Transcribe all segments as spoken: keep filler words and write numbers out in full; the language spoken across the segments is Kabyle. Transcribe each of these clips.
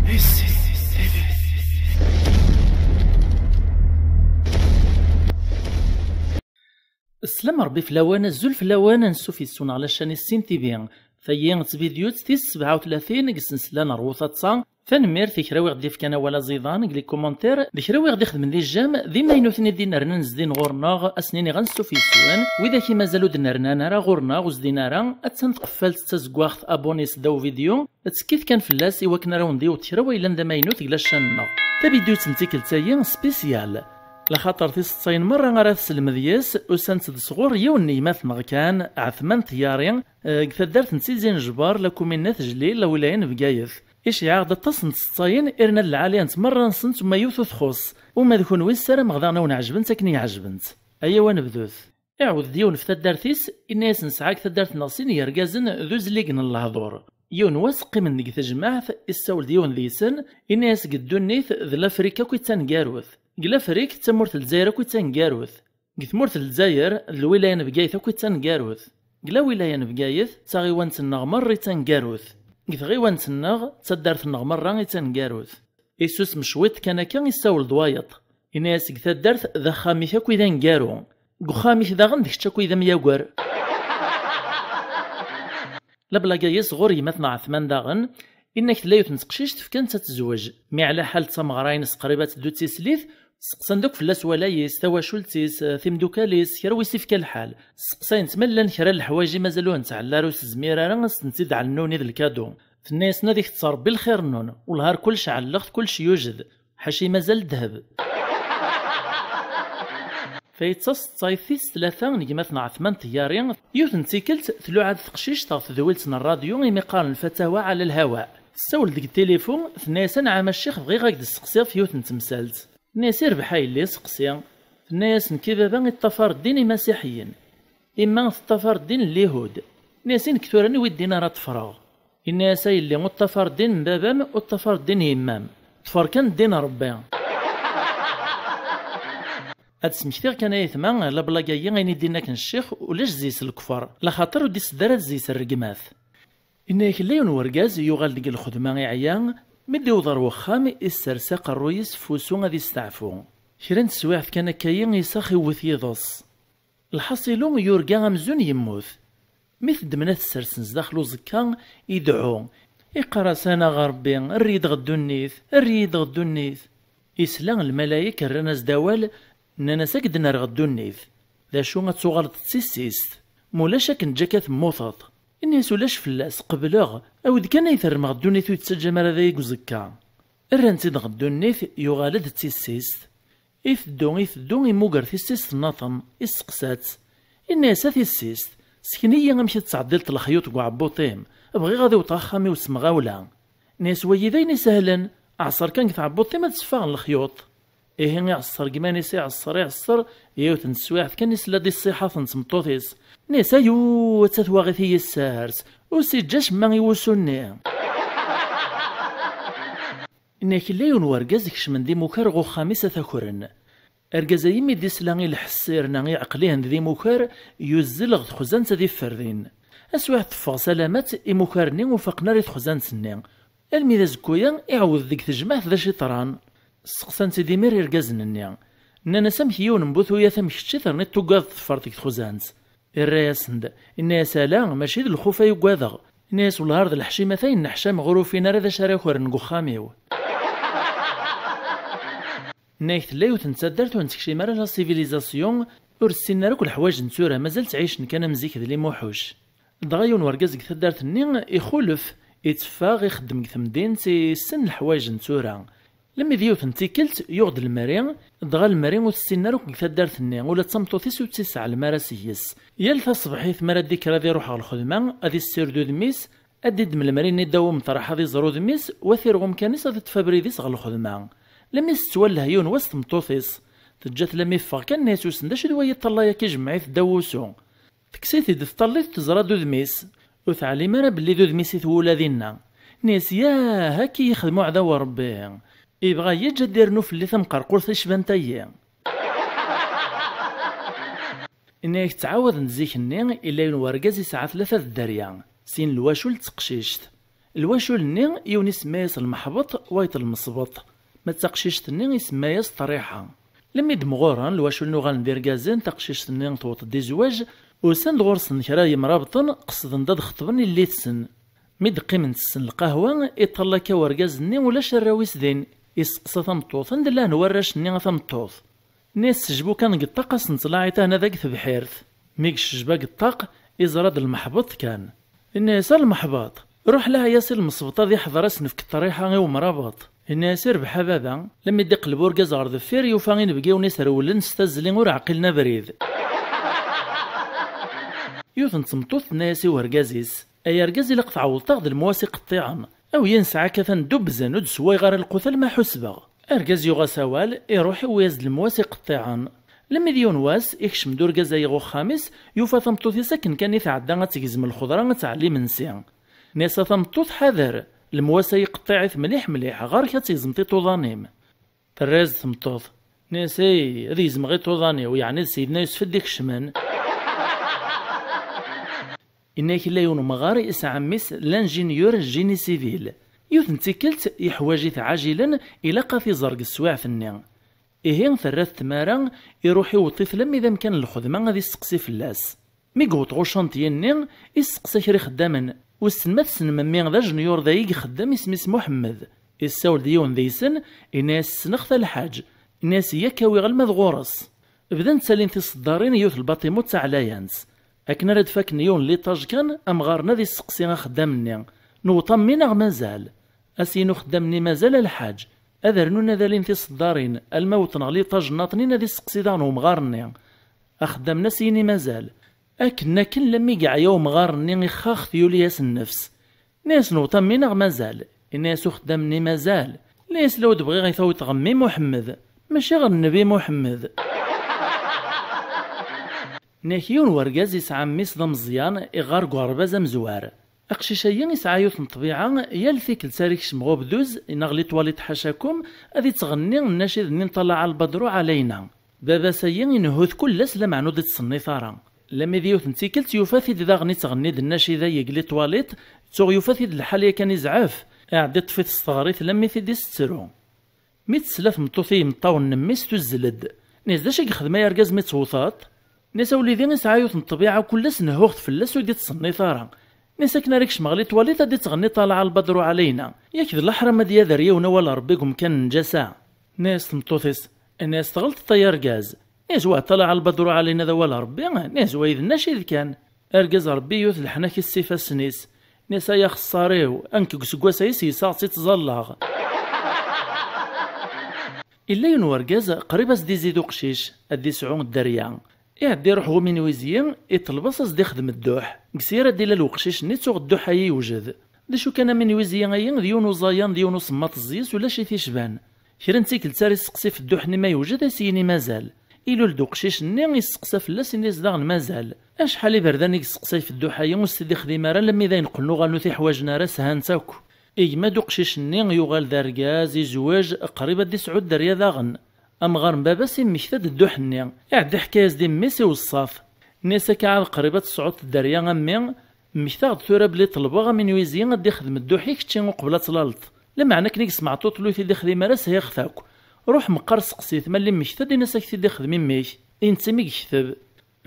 Sslam Rebbi fell-awen, azul fell-awen, ansuf yes-wen ɣer la chaîne Issin T V. Tayi d tvidyut tis sebɛa u tlatin deg sensla n Rwu Taḍsa. Tanemmirt i kra wi ɣ-d-yefkan awal aẓidan deg les commentaires, d kra wi ɣ-d-ixedmen di jam, d imaynuten i d-inernan zdin ɣur-neɣ, ad sen-iniɣ ansuf yes-wen. Widak i mazal ur d-nernan ara ɣur-neɣ, ur zdin ara, attan tqeffalt d tazeggaɣt abonné s ddaw vidéo, ttekkit kan fell-as i wakken ara wen-d-iweḍ kra wa yellan d amaynut deg la chaîne-nneɣ. Tavidyut n tikkelt-ayi spéciale. Laxaṭer tiseḍsayin merra ara tesselmed yes, usant-d sɣur yiwen n gma-tneɣ kan, Ɛetman Tiyari, eh, deg taddart n Tizi n Jbar, la commune n At Jlil, la wilaya n Bgayet. Iceyyeɛ-aɣ-d aṭas n tseḍsayin, irna d lɛali-nt merra-nsent, uma yiwet ur txuṣ. Uma d kunwi, ssarameɣ daɣen a wen-ɛejbent akken i yi-ɛejbent. Ayaw ad nebdut. Iɛawed-d yiwen ɣef taddart-is, inna-yas: nesɛa deg taddart-nneɣ sin yergazen d uzligen n lehdur. Yiwen wass qqimen deg tejmaɛt, issawel-d yiwen deg-sen, inna-yas: deg ddunit d Lafrik akk i d taneggarut. Deg Lafrik d tamurt n Lezzayer akk i d taneggarut. Deg tmurt n Lezzayer d lwilaya n Bgayet akk i d taneggarut. Deg lawilaya n Bgayet d taɣiwant-nneɣ merra i d taneggarut. Deg tɣiwant-nneɣ d taddart-nneɣ merra i d taneggarut. Isusem cwiṭ kan akka, issawel-d wayeḍ. Inna-yas: deg taddart d axxam-ik akk i d aneggaru. Deg uxxam-ik daɣen d kečč akk i d amyager. Lablaga-yi sɣur gma-tneɣ Ɛetman daɣen, inna-k tella yiwet n teqcict fkan-tt ad tezweǧ. Mi ɛla ḥal d tameɣra-ines qrib ad teddu d tislit, seqsan-d akk fell-as walayis, tawacult-is, timdukal-is, kra wi s-ifka lḥal. Seqsayen-tt ma llan kra n leḥwayeǧ i mazal ur nettɛelli ara, ur s-tezmir ara ad s-tent-id-ɛlennuni d lkadu. Tenna-yasen: ad iketter Rebbi lxir-nnun, wellah ar kullec ɛelleɣ-t, kullec yujed, ḥaci mazal ddheb. Tayi d taseḍsayt tis tlata n gma-tneɣ Ɛetman Tiyari. Yiwet n tikkelt, tluɛa-d teqcict ɣef tedwilt n rradyu imi qqaren lfatawa ɛla lhawa. Tessawel deg tilifu, tenna-yas: anɛam a ccix, bɣiɣ ad k-d-sseqsiɣ f yiwet n temsalt. Tenna-yas: irbeḥ a yelli, seqsi. Tenna-yas: nekk i baba i ṭṭafar ddin imasiḥiyen. Imma teṭṭafar ddin n lyihud. Tenna-yas: i nekk tura aniwi ddin ara ṭṭfreɣ? Inna-yas: a yelli, ur ṭṭafar ddin n baba-m, ur ṭṭafar ddin n yemma-m. Ṭṭfer kan ddin n Rebbi. Ad d-smektiɣ kan a yetma, lablaga-yi ayen i d-inna akken ccix, ulac zzi-s lekfer, laxaṭer ur d-isedda ara zzi-s rregmat. Inna-yak: illa yiwen wergaz yuɣal deg lxedma iɛya, mi d-iwweḍ ar wexxam, issers aqerruy-is f wusu ad isteɛfu. Kra n teswiɛt kan akka-yi, isax iwwet yiḍes. Lḥaṣilu, yurga amzun yemmut. Mi t-ddmen ad t-ssersen zdaxel uẓekka, idɛu. Iqqar-as: anaɣ a Rebbi, err-iyi-d ɣer ddunit, err-iyi-d ɣer ddunit. Isla lmalayek rran-as-d awal, nnan-as: ad k-d-nerr ɣer ddunit. D acu, ad tuɣaleḍ d tissist? Ma ulac, ad k-neǧǧ akka temmuteḍ. Ini-as: ulac fell-as, qebleɣ. Awi-d kan ay terrem ɣer ddunit ur yettaǧǧam ara d ay deg uẓekka. Rran-t-id ɣer ddunit, yuɣal-d d tissist. Iteddu, iteddu, imuger tissist nnaṭen, isteqsa-tt. Inna-yas: a tissist, sken-iyi amek i tettɛeddileḍ lexyuṭ deg uɛebbuṭ-im, bɣiɣ ad iwṭeɣ axxam-iw s temɣawla. Inna-yas: wagi d ayen isehlen, ɛṣer kan deg tɛebbuṭ-im ad d-seffaɣen lexyuṭ. Ihi iɛṣer deg iman-is, iɛṣer, iɛṣer, yiwet n teswiɛt kan isla-d i ṣṣiḥat n tmeṭṭut-is. Inna-yas: ayuu, atta twaɣit i yi-ssers, ur s-iǧǧa acemma i wusu-nni. Inna-k illa yiwen wergaz ikecmen d imukar ɣer uxxam-is ad t-akren. Argaz-ayi mi d-isla i lḥess irna iɛeqqel-ihen d imukar, yuzzel ɣer texzant ad iffer din. Aswiɛt teffeɣ salamat, imukar-nni ur faqen ara i texzant-nni. Almi d azekka-ya, iɛawed deg tejmaɛt d acu iḍran. Sseqsan-t-id imir irgazen-nni. Nnan-as: amek yiwen n bu tuyat am kečč i terniḍ tuggadeḍ teffreḍ deg texzant? Irra-yasen-d, inna-yas: ala, mačči d lxuf ay ugadeɣ. Inna-yas: wellah ar d leḥcimat ay nneḥcam ur ufin ara d acu ara akren deg uxxam-iw. Inna-yak tella yiwet n taddart ur nettekcim ara la civilisation, ur ssinen ara akk leḥwayeǧ n tura, mazal ttɛicen kan am zik d limuḥuc. Dɣa yiwen wergaz deg taddart-nni ixulef, itteffeɣ, ixeddem deg temdint, issen leḥwayeǧ n tura. Lemmi d yiwet n tikkelt, yuɣ-d lemri, dɣa lemri ur t-ssinen ara akk deg taddart-nni, ula d tameṭṭut-is ur tt-isseɛlem ara seg-s. Yal taṣebḥit mi ara d-ikker ad iruḥ ɣer lxedma, ad issired udem-is, ad d-iddem lemri-nni ddaw umeṭreḥ ad iẓer udem-is, u ad t-irɣ umkan-is ad iṭṭef abrid-is ɣer lxedma. Lemmi s-tettwalleh yiwen wass tmeṭṭut-is, teǧǧa-t lammi yeffeɣ kan, inna-yas: usen d acu d waya iṭṭallay akka ijemmeɛ-it ddaw wusu? Tekkes-it-id tṭallit, teẓra-d udem-is. Ur teɛlim ara belli d udem-is i twula dinna. Inna-yas: yah, akka i yexdem uɛdaw n Rebbi. Ibɣa yeǧǧ ad d-irnu fell-i tamqerqurt icban tayi. Inna-yak ttɛawaden zik-nni, illa yiwen wergaz isɛa tlata d dderya, sin lwacul d teqcict. Lwacul-nni, yiwen isemma-yas Lmeḥbeṭ, wayeḍ Lmesbeṭ. Ma d taqcict-nni, isemma-yas Ṭriḥa. Lemmi d-mɣuren, lwacul-nni uɣalen d irgazen, taqcict-nni tewweḍ-d i zzwaǧ, usan-d ɣur-sen kra n yemrabṭen, qesden-d ad xeṭben illi-tsen. Mi d-qqimen tessen lqahwa, iṭṭal akka urgaz-nni ulac arraw-is din. Isteqsa tameṭṭut: "Anda llan warrac-nni a tameṭṭut?" Nni-as: "Sejbu kan deg ṭṭaq, ad sen-ttlaɛi tahna deg tebḥirt." Mi yecba deg ṭṭaq, iẓra-d Lmeḥbeṭ kan. Inna-yas: "A Lmeḥbeṭ, ruḥ laɛi-yas i Lmesbeṭ ad iḥḍer, ad s-nefk ṭṭriḥa i umrabeṭ." Inna-yas: "Irbeḥ a baba." Lemmi d-iqleb urgaz ɣer deffir, yufa inebgiwen-is rewlen s tazzli ur ɛqilen abrid. Yiwet n tmeṭṭut tenna-yas i urgaz-is: "Ay argaz, ilaq tɛawdeḍ-aɣ-d lemwas iqeṭṭiɛen. Awi-yi nesɛa akka tandubbzen, ur d-sswayeɣ ara lqut alma ḥusbeɣ." Argaz yuɣ-as awal, iruḥ iwwi-yas-d lemwas iqeṭṭiɛen. Lemmi d yiwen wass, ikcem-d urgaz-ayi ɣer uxxam-is, yufa tameṭṭut-is akken kan i tɛedda ad tegzem lxeḍra ad tɛelli imensi. Nni-as: "A tameṭṭut, ḥader, lemwas-ayi qeṭṭiɛit mliḥ mliḥ, ɣer-k ad tegzem tiṭuḍan-im." Terra-yas-d tmeṭṭut. Nni-as: "Ey, ad gezmeɣ iṭuḍan-iw, yeɛni d Sidna Yusef i d-ikecmen." Inna-k yella yiwen umɣar, isɛa mmi-s, l'injiniyur, génie civil. Yiwet n tikkelt, yeḥwaǧ-it ɛajilen, ilaq ad t-iẓer deg teswiɛt-nni. Ihi, terra-t tmara, iruḥ iweṭṭ-it lammi d amkan n lxedma ad isteqsi fell-as. Mi yewweḍ ɣer ucanṭyi-nni, isteqsa kra ixeddamen. "Wissen ma tessnem mmi d ajenyur da i ixeddem, isem-is Muḥemmed?" Issawel-d yiwen deg-sen, inna-yas: "Ssneɣ-t a lḥaǧ." Inna-yas: "Yak awiɣ alma d ɣur-s." Bdan ttalin tiseddarin yiwet lbaṭimut d taɛlayant. Akken ara d-fakken yiwen liṭaj kan, amɣar-nni ad isteqsi axeddam-nni: "Newweḍ a mmi neɣ mazal?" "As-yini uxeddam-nni mazal a lḥaǧ. Ad rnun ad alin tiseddarin, alma wwḍen ɣer liṭaj nniḍen ad isteqsi daɣen umɣar-nni." Axeddam-nni as-yini mazal. Akken akken lammi yeɛya umɣar-nni, ixxax, tyuli-yas nnefs. Nni-as: "Newweḍ a mmi neɣ mazal?" Inna-yas uxeddam-nni: "Mazal." Nni-as: "Law d-bɣiɣ i tawiḍ ɣer mmi Muḥemmed, mačči ɣer nnbi Muḥemmed." Nni-ak yiwen wergaz isɛa mmi-s d ameẓyan, iɣɣar deg uɣerbaz amezwar. Aqcic-agi isɛa yiwet n ṭṭbiɛa, yal tikkelt ara ikcem ɣer ubduz neɣ les toilettes ḥacakum, ad ittɣenni nnacid-nni n Ṭalaɛ Lbadru ɛalayna. Baba-s-agi inehhu-t kul ass, lameɛna ur d-ittṣennit ara. Lammi d yiwet n tikkelt yufa-t-id daɣen ittɣenni-d nnacida-agi deg les toilettes, tuɣ yufa-t-id lḥal yakan izɛef, iɛedda iṭṭef-it s teɣrit lammi t-id-istettru. Mi tesla tmeṭṭut i yimeṭṭawen n mmi-s, tuzzel-d. Nni-as: "D acu i yexdem ay argaz mi tewteḍ?" Nni-as: "A wlidi, isɛa yiwet n ṭṭbiɛa, kul ass nehhuɣ-t fell-as, ur d-ittṣennit ara. Nni-as akken ara kecmeɣ les toilettes ad d-ittɣenni Ṭalaɛ Lbadru ɛalayna. Yak d laḥram ad yader yiwen awal Ṛebbi deg umkan n lǧasa." Nni-as tmeṭṭut-is: "Nni-as tɣelṭeḍ ay argaz." Nni-as: "Wa Ṭalaɛ Lbadru ɛalayna d awal Ṛebbi?" Nni-as: "Wa d nnacid kan." Argaz Ṛebbi yut leḥnak-is s ifassen-is. Nni-as: "Ay axeṣṣar-iw, a nekk deg useggas-a i s-yesɛa ttẓallaɣ." Illa yiwen wergaz qrib ad s-d-izid uqcic, ad d-isɛu dderya. Iɛedda iruḥ ɣer uminwizi, iṭleb-as ad s-d-ixdem dduḥ. Deg sira ad d-ilal uqcic-nni tuɣ dduḥ-ayi yewjed. D acu kan, aminwizi-ayi d yiwen uẓayan, d yiwen usemmaṭ ẓẓyes, ulac i t-icban. Kra n tikkelt ara isteqsi f dduḥ-nni ma yewjed, a s-yini mazal. Ilul-d uqcic-nni, isteqsa fell-as, ini-as daɣen mazal. Acḥal iberdan i yesteqsay f dduḥ-ayi, ur s-t-id-ixdim ara, lammi d ayen qqlen uɣalen ur t-iḥwajen ara, shan-t akk. Igma-d uqcic-nni, yuɣal d argaz, izweǧ, qrib ad d-isɛu dderya daɣen. Amɣar n baba-s immekta-d dduḥ-nni, iɛedda iḥka-yas-d i mmi-s, iweṣṣa-t. Nni-as: "Akka ɛad qrib ad tesɛuḍ dderya a mmi, mmektaɣ-d tura belli ṭelbeɣ aminwizi ad d-ixdem dduḥ i kečči uqbel ad tlaleḍ. Lameɛna akken i yesmeɛṭuṭ ur t-id-ixdim ara, sɛiɣ-t akk. Ruḥ meqqar seqsi-t, ma lliɣ mmekta-d, in-as ad k-t-id-ixdem i mmi-k." I netta mi yekteb.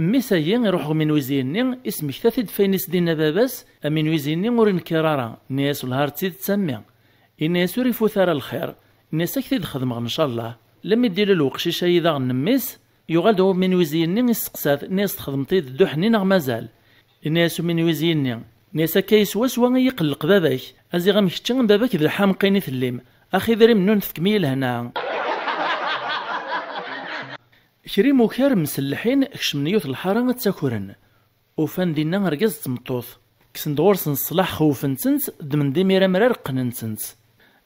Mmi-s-agi iruḥ ɣer uminwizi-nni, ismekta-t-id f ayen i s-d-inna baba-s, aminwizi-nni ur inkir ara, nni-as: "Wellah ar d tidet a mmi." Inna-yas: "Ur ifut ara lxir." Inna-yas: "Ad k-t-id-xedmeɣ ncallah." Lammi d-ilul uqcic-ayi daɣen n mmi-s, yuɣal-d uminwizi-nni isteqsa-t, inna-yas: "Txedmeḍ-iyi-d dduḥ-nni neɣ mazal?" Inna-yas uminwizi-nni, inna-yas: "Akka-yi swaswa i yi-iqelleq baba-k, a ziɣ am kečči am baba-k d lḥamqin i tellim, ax idrimen-nwen tefkem-iyi lehna." Kra imukar mselleḥin kecmen yiwet lḥara ad ttakren. Ufan dinna argaz d tmeṭṭut. Kksen-d ɣur-sen ṣṣlaḥ, xewfen-tent, ddmen-d imir amrar, qqnen-tent.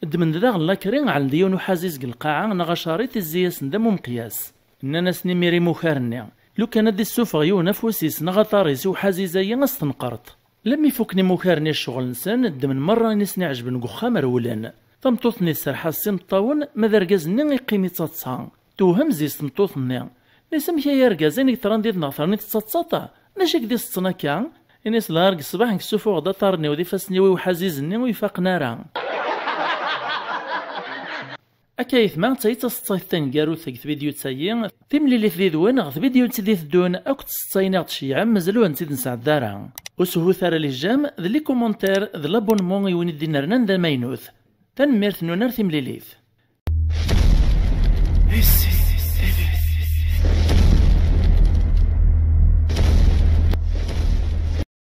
Ddmen-d daɣen lakri, ɛellen-d yiwen uḥaziz deg lqaɛa neɣ acariṭ, izzi-yasen-d am umeqyas. Nnan-asen imir imukar-nni: "Lukan ad d-issufeɣ yiwen afus-is neɣ aṭar-is i uḥaziz-ayi, a s-tenqert." Lammi fukken imukar-nni ccɣel-nsen, ddmen merra ayen i sen-iɛejben deg uxxam, rewlen. Tameṭṭut-nni tserreḥ-as s imeṭṭawen, ma d argaz-nni iqqim ittaḍsa. Tewhem zzi-s tmeṭṭut-nni. Nni-as: "Amek ay argaz, ayen i yeḍran did-neɣ terniḍ tettaḍsaḍ? D acu i k-d-iseṭṭen akka?" Ini-as lɣar deg ṣṣbeḥ nekk ssufuɣ-d aṭarn-iw d ifassen-iw i uḥaziz-nni ur ifaqen ara. Akka ayetma, d tayi d taseḍsayt taneggarut deg tvidyut-agi. Timlilit did-wen ɣer tvidyut i d-iteddun akked tseḍsayin i ɣ-d-tceyyɛem, mazal ur tent-id-nesɛedda ara. Ur sehhut ara les j'aime d les commentaires d l'abonnement i win i d-inernan d amaynut. Tanemmirt-nwen, ar timlilit.